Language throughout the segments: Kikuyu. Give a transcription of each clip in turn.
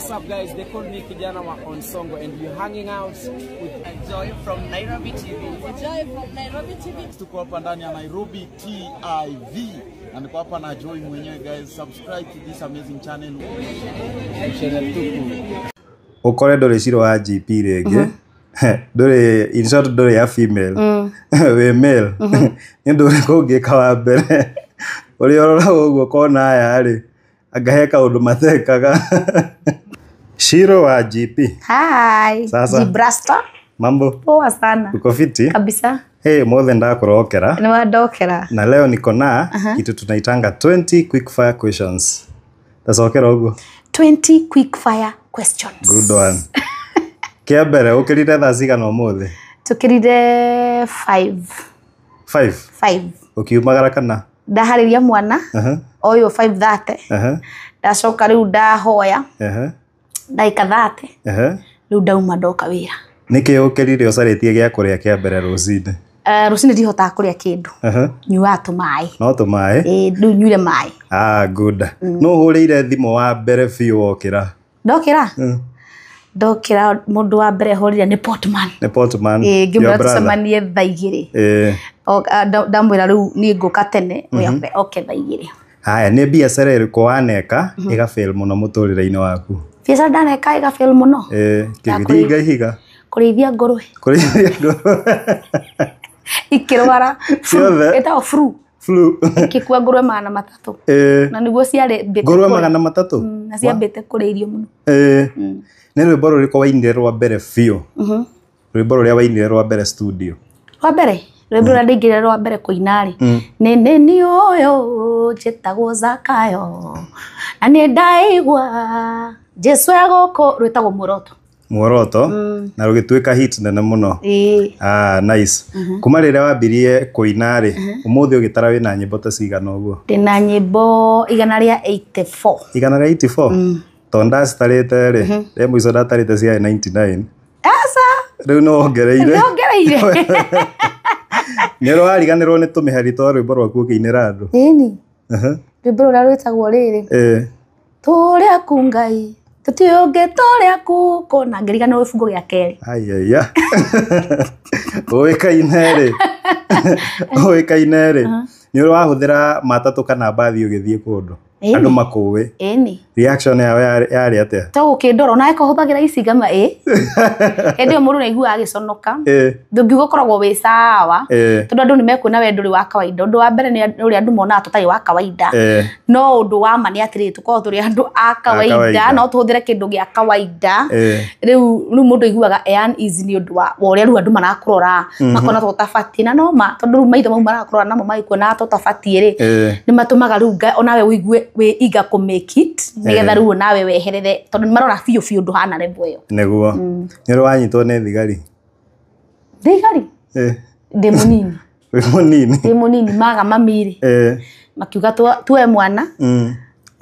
What's up, guys? They call me Kijana wa Onsongo, and we're hanging out with Joy from Nairobi TV. Joy from Nairobi TV. Tuko hapa ndani ya Nairobi TIV na niko hapa na Joy mwenyewe guys. Subscribe to this amazing channel. Ukore ndũrĩ Shiro wa GP rĩngĩ, ndũrĩ, in short, ndũrĩ ya female, wĩ male, nĩ ũndũ ũrĩkũ ũngĩka wa mbere ũrĩa ũroraga ũguo ũkona aya rĩ anga he kaũndũ matekaga? Shiro wa GP. Hi. Sasa. Gibrasta. Mambo? Poa sana. Uko fiti? Kabisa. Hey, mothe ndakũrokera. Ni wadokera. Na leo niko na kitu tunaitanga 20 quick fire questions. Tacokera ũguo. 20 quick fire questions. Good one. Kĩa mbere, ũkĩrire thaa cigana ũmũthĩ? Tukirire 5. 5? 5. Ũkiumagara kana? Ndahariria mwana oyo 5:30. Ndacoka rĩu ndahoya ndagĩka 30. Rĩu ndauma ndoka wĩra. Nĩkĩ ũkĩrire ũcarĩtie gĩa kũrĩa kĩa mbere rũcinĩ? Rũcinĩ ndihotaga kũrĩa kĩndũ. Nyuaga tũmaĩ. No tũmaĩ? Ĩĩ, rĩu nyuire maĩ. Ah, good. Nũ ũhũrĩire thimũ wa mbere biũ wokĩra? Ndokĩra? Ndokĩra mũndũ wa mbere hũrĩire nĩ Portman. Nĩ Portman. Ĩĩ, ngĩmwĩra your brother. tũcemanie thaa 2. Ndamwĩra rĩu niĩ ngũka tene, we oke thaa 2. Haya, nĩ biacara ĩrĩkũ waneka ĩgafail mũno mũtũrĩre-inĩ waku? Biacara ndaneka ĩgafail mũno? Ĩĩ, kĩringa ihiga. Kũrĩithia ngũrwe. Kũrĩithia ngũrwe. Ikĩrwara. Ciothe? Ĩtagwo flu. Flu. Ikĩkua ngũrwe 300. Na nĩguo ciarĩ mbĩte Ngũrwe kũrĩa. 300? Na ciambĩte kũrĩa irio mũno. Nĩ rwĩmbo rũrĩkũ wainire rwa mbere biũ? Rwĩmbo rũrĩa wainire rwa mbere studio. Rwa mbere? Rwĩmbo rũrĩa ndaingĩrire rwa mbere kũina rĩ, nĩ nĩ niĩ ũyũ njĩtagwo Zakayo na nĩ ndaigua Jesũ e gũkũ, rwĩtagwo Muoroto. Muoroto, na rũgĩtuĩka hit nene mũno. Ĩĩ. Ah, nice. Kuma rĩrĩa wambirie kũina rĩ, ũmũthĩ ũgĩtara wĩna nyĩmbo ta cigana ũguo? Ndĩna nyĩmbo 184. 184? Tondũ ndacitarĩte rĩ, rĩa mũico ndatarĩte ciarĩ 99. Aca. Rĩu nĩ wongereire. Nĩ wongereire. Nĩ ũrariganĩrwo nĩ tũmĩhari twa rwĩmbo rwaku ũkĩinĩra andũ? Ĩni. Rwĩmbo rũrĩa rwĩtagwo rĩrĩ. Tũrĩ aku Ngai, tũtiũĩ ũngĩ tũrĩ aku, kũna ngĩriganĩrwo gĩbungo gĩa kerĩ. Aiya. Ũĩkaine rĩ. Ũĩkaine rĩ. Nĩ ũrĩ wahũthĩra matatũ kana mbathi ũgĩthiĩ kũndũ? Andũ makũĩ. Ĩni. Reaction yao yarĩ atĩa? To gũkĩndora, onawe ko hũthagĩra ici ngama ĩ. Hĩndĩ ĩyo mũndũ nĩ aiguaga agĩconoka. Ndũngiuga ũkoragwo wĩ sawa. Tondũ andũ nĩ mekuona we ndũrĩ wa kawaida. Ũndũ wa mbere nĩ ũrĩa andũ monaga tũtarĩ wa kawaida. No ũndũ wa ma nĩ atĩrĩrĩ, tũkoragwo tũrĩ andũ a kawaida, no tũhũthĩre kĩndũ gĩa kawaida. Rĩu mũndũ aiguaga e uneasy nĩ ũndũ wa ũrĩa rĩu andũ marakũrora, makona ta ũtabatiĩ. Na no ma, tondũ rĩu maitho mau marakũrora namo magĩkuonaga ta ũtabatiĩ rĩ, nĩ matũmaga rĩu onawe ũigue wĩ eager kũ make it, nĩgetha rĩu onawe weherere, tondũ nĩ marora biũ biũ ndũhana level ĩyo. Nĩguo. Nĩ ũrĩ wanyitwo nĩ thigari? Thigari? Ndĩ mũnini. Wĩ mũnini? Ndĩ mũnini, maga mami rĩ. Makiuga tuoe mwana.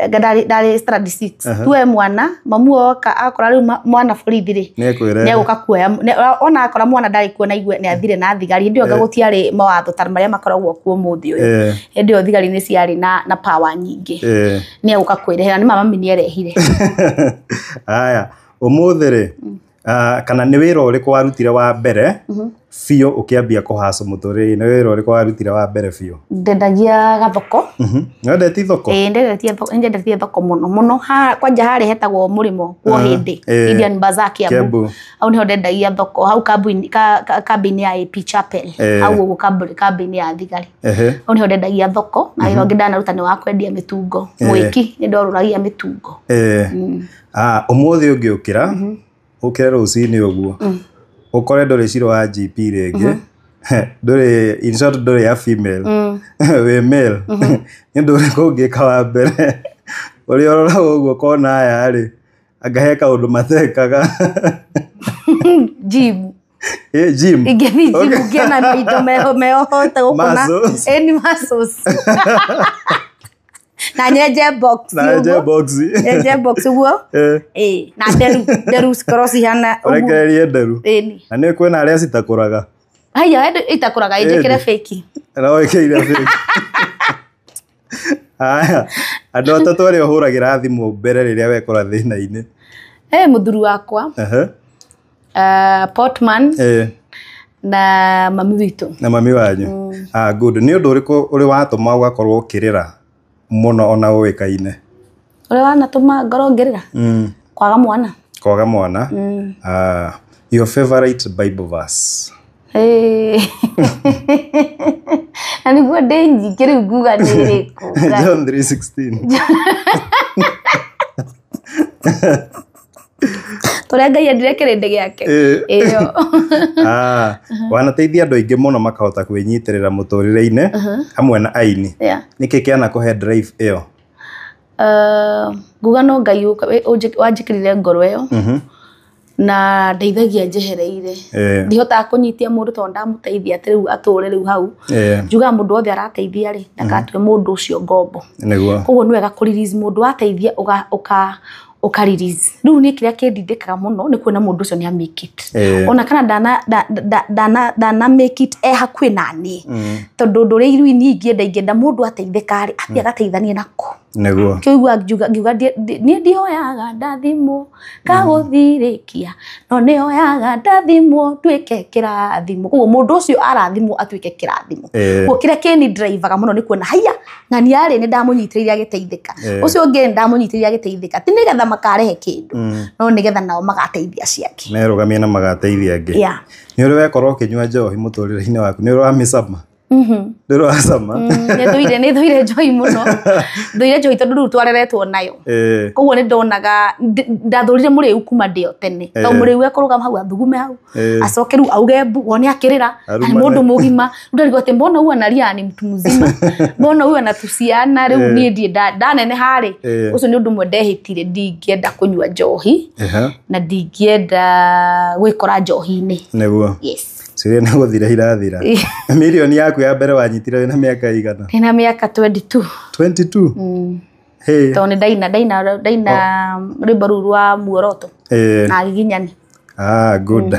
Ndarĩ standard 6. Tuoe mwana, mamu oka akora rĩu mwana borithi rĩ. Nĩekwĩre. Nĩegũka kuoya, ona akora mwana ndarĩ kuo na igue nĩ athire na thigari. Hĩndĩ ĩyo anga gũtiarĩ mawatho ta marĩa makoragwo kuo ũmũthĩ ũyũ. Hĩndĩ ĩyo thigari nĩ ciarĩ na power nyingĩ. Nĩegũka kwĩrehera, nĩ mama mami nĩerehire. Haya, ũmũthĩ rĩ, kana nĩ wĩra ũrĩkũ warutire wa mbere biũ ũkĩambia kũhaca mũtũrĩre-inĩ? Nĩ wĩra ũrĩkũ warutire wa mbere biũ? Ndendagia gathoko. Nĩwendetie thoko? Ĩĩ, nĩndendetie thoko mũno mũno. Kwanja harĩa hetagwo Mũrĩmo kuo hĩndĩ, Indian Bazaar Kiambu. Kiambu. Hau nĩho ndendagia thoko, hau kambĩ-inĩ ya AP Chapel. Hau ũguo kambĩ-inĩ ya thigari. Hau nĩho ndendagia thoko, na wĩra ũngĩ ndanaruta nĩ wa kwendia mĩtungo. Mwĩki, nĩ ndorũragia mĩtungo. Ũmũthĩ ũngĩũkĩra, ũkĩre rũcinĩ ũguo, ũkore ndũrĩ Shiro wa GP rĩngĩ, ndũrĩ, in short, ndũrĩ ya female, wĩ male, nĩ ũndũ ũrĩkũ ũngĩka wa mbere ũrĩa ũroraga ũguo ũkona aya rĩ, anga he kaũndũ matekaga? Gym. Gym. Ingĩthiĩ gym ngĩona maindo meohote gũkũna. Muscles. Ĩni muscles. Na nyenje box. Na nyenje box. Nyenje box ũguo. Ĩĩ, na nderu, nderu cikorwo cihana ũguo. Ũrekererie nderu. Ĩni. Na nĩ kwĩna arĩa citakũraga. Haiya, itakũraga, ĩnjĩkĩre fake. No wĩkĩire fake. Haya, Andũ atatũ arĩa ũhũragĩra thimũ mbere rĩrĩa wekora thĩna-inĩ. Mũthuri wakwa. Portman. Na mami witũ. Na mami wanyu. Good. Nĩ ũndũ ũrĩkũ ũrĩ watũma ũgakorwo ũkĩrĩra mũno ona ũĩkaine? Ũrĩa wanatũma ngorwo ngĩrĩra? Kwaga mwana. Kwaga mwana. Your favorite Bible verse? Na nĩguo ndĩ nyingĩ rĩu nguga nĩ ĩrĩkũ. John 3:16. Tũrĩa Ngai endire kĩrĩndĩ gĩake. Ĩyo. Wanateithia andũ aingĩ mũno makahota kwĩnyitĩrĩra mũtũrĩre-inĩ hamwe na aini. Nĩkĩ kĩanakũhe drive ĩyo? Nguga no Ngai wanjĩkĩrire ngoro ĩyo. Na ndeithagia njehereire. Ndihotaga kũnyitia mũndũ tondũ ndamũteithia atĩ rĩu atũre rĩu hau. Njugaga mũndũ wothe arateithia rĩ, ndagatue mũndũ ũcio ngombo. Nĩguo. Koguo nĩ wega kũ release mũndũ wateithia ũka release. Rĩu niĩ kĩrĩa kĩndindĩkaga mũno nĩ kuona mũndũ ũcio nĩ a make it. Ona kana ndana make it e hakuhĩ na niĩ. Tondũ ũndũ ũrĩa irui niĩ ingĩenda mũndũ ateithĩka rĩ, athiĩ agateithanie nako. Nĩguo. Kĩigua ngiuga niĩ ndihoyaga ndathimwo ngagũthirĩkia no nĩhoyaga ndathimwo nduĩke kĩrathimo. Koguo mũndũ ũcio arathimwo atuĩke kĩrathimo. Koguo kĩrĩa kĩni drivaga mũno nĩ kuona haiya ng'ania rĩ nĩ ndamũnyitĩrĩire agĩteithĩka. Ũcio ũngĩ nĩ ndamũnyitĩrĩire agĩteithĩka. Ti nĩgetha makarehe kĩndũ no nĩgetha nao magateithia acio angĩ. Merũgamie na magateithia angĩ. Nĩ ũrĩ wekorwo ũkĩnyua njohi mũtũrĩre-inĩ waku? Nĩ ũrĩ wamĩcama? Nĩ ũrĩ wacama? Nĩ thũire njohi mũno. Thũire njohi tondũ rĩu twareretwo nayo. Koguo nĩ ndonaga ndathũrire mũrĩu kuma ndĩ o tene. Tondũ mũrĩu ekũrũgama hau athugume hau. Acoke rĩu auge mbu wone akĩrĩra. Na nĩ mũndũ mũgima. Rĩu ndarigwo atĩ mbona huyu analia ni mtu mzima. Mbona huyu anatusiana rĩu niĩ ndirĩ ndaneneha rĩ. Ũcio nĩ ũndũ ũmwe ndehĩtire ndingĩenda kũnyua njohi. Na ndingĩenda gwĩkora njohi-inĩ. Nĩguo. Yes. Ciũria nĩ gũthira irathira. Mirioni yaku ya mbere wanyitire wĩna mĩaka igana? Ndĩna mĩaka 22. 22? Hey. Tondũ nĩ ndaina rwĩmbo rũu rwa muoroto. Na giginyani. Good.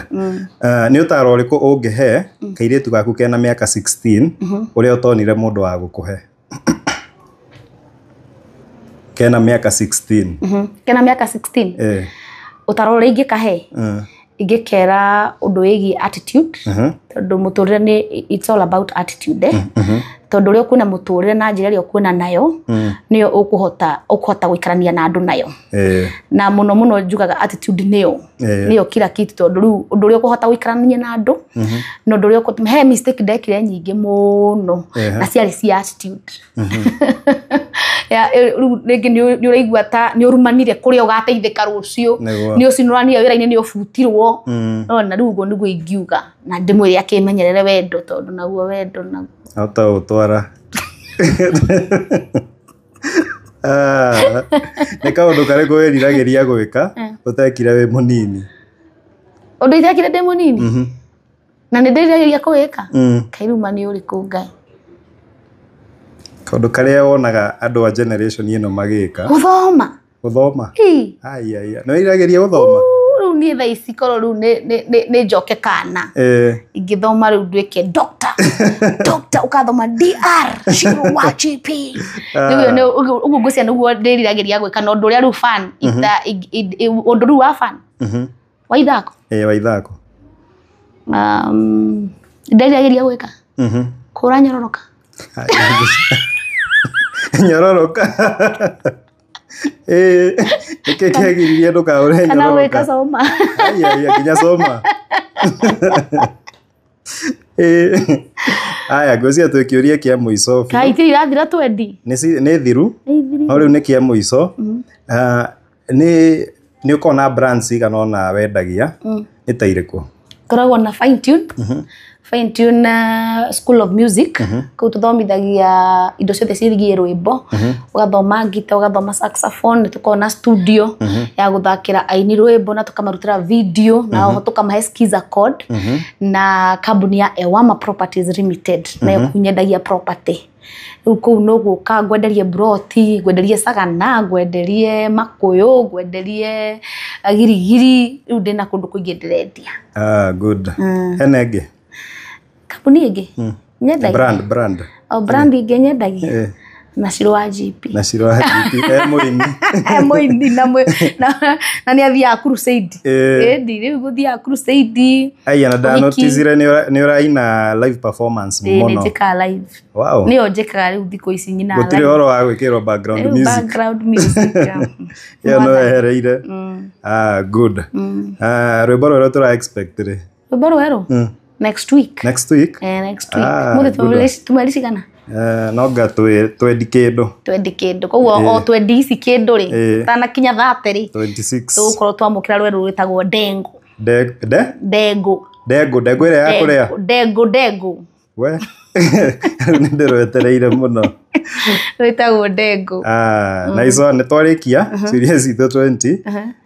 Nĩ ũtaro ũrĩkũ ũngĩhe kairĩtu gaku kena mĩaka 16 ũrĩa ũtonire mũndũ wa gũkũhe? Kena mĩaka 16. Kena mĩaka 16? Ũtaro ũrĩa ingĩkahe? Ingĩkera ũndũ wĩgiĩ attitude. Tondũ mũtũrĩre nĩ it's all about attitude. Tondũ ũrĩa ũkuona mũtũrĩre na njĩra ĩrĩa ũkuona nayo nĩyo ũkũhota gũikarania na andũ nayo. Na mũno mũno njugaga attitude nĩyo nĩyo kila kitu tondũ rĩu ũndũ ũrĩa ũkũhota gũikarania na andũ na ũndũ ũrĩa he mistake ndekire nyingĩ mũno na ciarĩ cia attitude. Rĩu rĩngĩ nĩ ũraigua ta nĩ ũrumanire kũrĩa ũgateithĩka rũciũ, nĩ ũcinũranire wĩra-inĩ nĩ ũbutirwo. Na rĩu ũguo nĩguo ingiuga na ndĩmwĩre akĩmenyerere wendo tondũ naguo wendo naguo Ota ũtwara. Nĩ kaũndũ karĩkũ wĩriragĩria gwĩka ũtekire wĩ mũnini? Ũndũ itekire ndĩ mũnini? Na nĩ ndĩriragĩria kũwĩka? Kairuma nĩ ũrĩkũ Ngai? Kaũndũ karĩa wonaga andũ a generation ĩno magĩka? Gũthoma. Gũthoma? Ai ai. Nĩ wĩriragĩria gũthoma? Rĩu niĩ thaa ici korwo rĩu nĩ njoke kana. Ingĩthoma rĩu nduĩke doctor. Doctor ũkathoma DR Shiro wa GP. Ũguo ngwĩciria nĩguo ndĩriragĩria gwĩka na ũndũ ũrĩa rĩu fan ũndũ rĩu wa fan wa ithako. Wa ithako. Ndĩriragĩria gwĩka kũra nyororoka. Nyororoka. Nĩkĩ kĩagiririe ndũkaũre nyororoka? Kana gwĩka coma. Ai ai nginya coma. Aya ngwĩciria twĩ kĩũria kĩa mũico. Kai itirĩ irathira twendi? Nĩ thiru. No rĩu nĩ kĩa mũico. Nĩ ũkoragwo na brands igana ũna wendagia. Nĩ ta irĩkũ? Ngoragwo na Fine Tune. Fine Tune School of Music. Kũu tũthomithagia indo ciothe ciĩgiĩ rwĩmbo. Ũgathoma guitar, ũgathoma saxophone, nĩ tũkoragwo na studio ya gũthakĩra aini rwĩmbo na tũkamarutĩra video na oho tũkamahe skiza code na kambuni ya Ewama Properties Limited nayo kũu nyendagia property. Rĩu kũu no gũka ngwenderie broti, ngwenderie sagana, ngwenderie makũyũ, ngwenderie girigiri, rĩu ndĩna kũndũ kũingĩ ndĩrendia. Good. Hena ĩngĩ? Kambuni ĩngĩ? Nyendagia. Brand. O brand ĩngĩ nyendagia. Na Shiro wa GP. Na Shiro wa GP e mũini. E mũini na nĩ athiaga crusade. Ĩni rĩu gũthiaga crusade. Aya, na ndanoticire nĩ ũraina live performance Ĩĩ, nĩ mũno. njĩkaga live. Wow. Nĩyo njĩkaga rĩu thikũ ici nyinaga Gũtirĩ live. ũhoro wa gwĩkĩrwo background Rĩu music. Background music. Ĩyo no wehereire. Ah, good. Ah, rwĩmbo rwerũ tũra expect rĩ? Rwĩmbo rwerũ? Next week. Next week? Eh, next week. Ah, Mũthĩ good one. tumweri cigana? No nga twendi kĩndũ. Twendi kĩndũ. Koguo o twendi ici kĩndũ rĩ, tanakinya 30 rĩ, 26. tũgũkorwo twamũkĩra rwerũ rwĩtagwo Ndengo. De de? Ndengo. Ndengo, ndengo ĩrĩa ya kũrĩa? Ndengo, ndengo. We. Rĩu nĩ ndĩrwetereire mũno. Rwĩtagwo Ndengo. Ah, na ico nĩ twarĩkia ciũria citũ 20.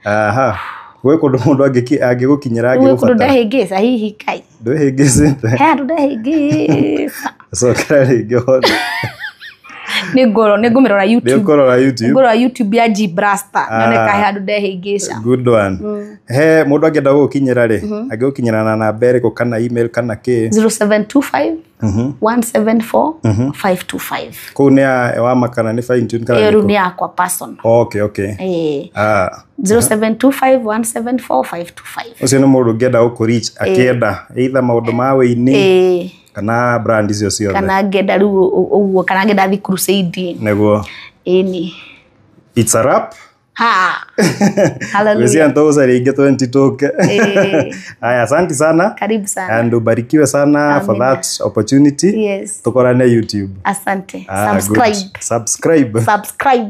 Aha. Gwĩ kũndũ mũndũ angĩgũkinyĩra Rĩu gwĩ kũndũ angĩgũbatara. ndahĩngĩca hihi kai. Ndwĩhĩngĩcĩte. He handũ ndahĩngĩca. Cokera rĩngĩ hothe. Nĩ ngũmĩrora Nĩ YouTube. ũkũrora YouTube. Ngũrora YouTube ya G Blaster. Nyone ka he handũ ndehĩngĩca. Good one. He mũndũ angĩenda gũgũkinyĩra rĩ, angĩgũkinyĩra na namba ĩrĩkũ kana email kana kĩ? 0725 174 525. Kũu nĩ ya wama kana nĩ fine tune kana Ĩyo rĩu nĩkũ? nĩ yakwa personal. Okay, okay. Ĩĩ. Ah, 0725 174 525. ũcio nĩ mũndũ ũngĩenda gũkũ reach akĩenda either maũndũ ma wĩini Ĩĩ. kana brand icio ciothe. Kana ngenda rĩu ũguo kana ngenda thi crusade. Nĩguo. Ĩni. It's a wrap. Ha. Hallelujah. Gwĩciria nĩtũgũcaria ingĩ 20 tũke. Haya, asante sana. Karibu sana. And ubarikiwe sana for Amina. that opportunity. Yes. Tukorane YouTube. Asante. Ah, Subscribe. good. Subscribe. Subscribe.